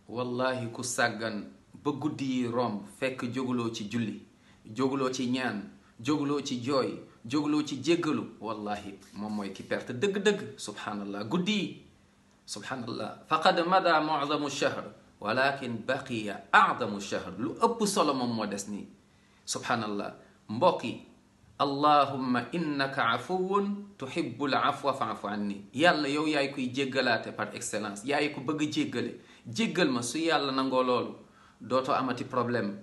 wallahi ku sàggan ba guddi yi romb fekk jóguloo ci julli, jóguloo ci ñaan, jóguloo ci jooy, jóguloo ci jéggalu, wallahi moom mooy ki perte dëgg-dëgg. subhanallah guddi yi subhanallah faqad mada mu'zamu shahr walakin baqiya a'zamu shahr. lu ëpp solo moom moo des nii. subhanallah mbokk yi, allahumma innaka afuwun tuhibbul afwa fa'fu anni. yàlla yow yaay koy jéggalaate par excellence, yaay ko bëgg jéggale. jéggal ma. su yàlla nangoo loolu dootoo amati problème,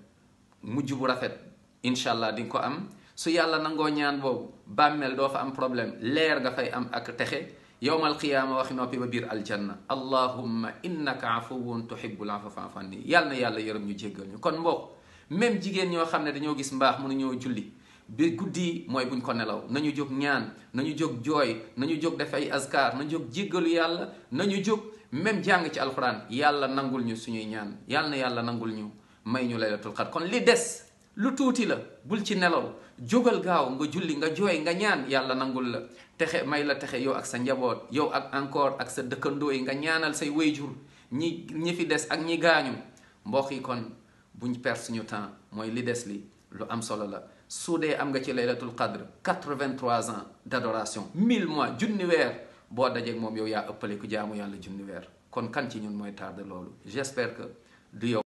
mujj bu rafet incha allah di nga ko am. su yàlla nangoo ñaan boobu bàmmeel doo fa am problème, leer nga fay am ak texe. yowmal qiyaama waxi noppi ba biir aljanna. allahumma innaka afuwun tuhibbul afwa fa'fu anni. yàlla na yàlla yërëm ñu jéggal ñu. kon mbokk, même jigéen ñoo xam ne dañoo gis mbaax mënuñoo julli bi guddi mooy buñ ko nelaw, nañu jóg ñaan, nañu jóg jooy, nañu jóg def ay azkar, nañu jóg jéggalu yàlla, nañu jóg même jàng ci alquran. yàlla nangul ñu suñuy ñaan, yàlla na yàlla nangul ñu, may ñu laylatul qadr. kon li des lu tuuti la, bul ci nelaw, jógal gaaw nga julli, nga jooy, nga ñaan, yàlla nangul la texe, may la texe yow ak sa njaboot, yow ak encore ak sa dëkkandoo yi, nga ñaanal say wayjur ñi fi des ak ñi gaañu. mbokk yi kon buñ perdre suñu temps, mooy li des li lu am solo la. su dee am nga ci laylatul qadr 83 ans d'adoration, 1000 mois, junni weer, boo dajeeg moom yow yaa ëppale ku jaamu yàlla junni weer. kon kan ci ñun mooy tardé loolu? j'espère que du yow.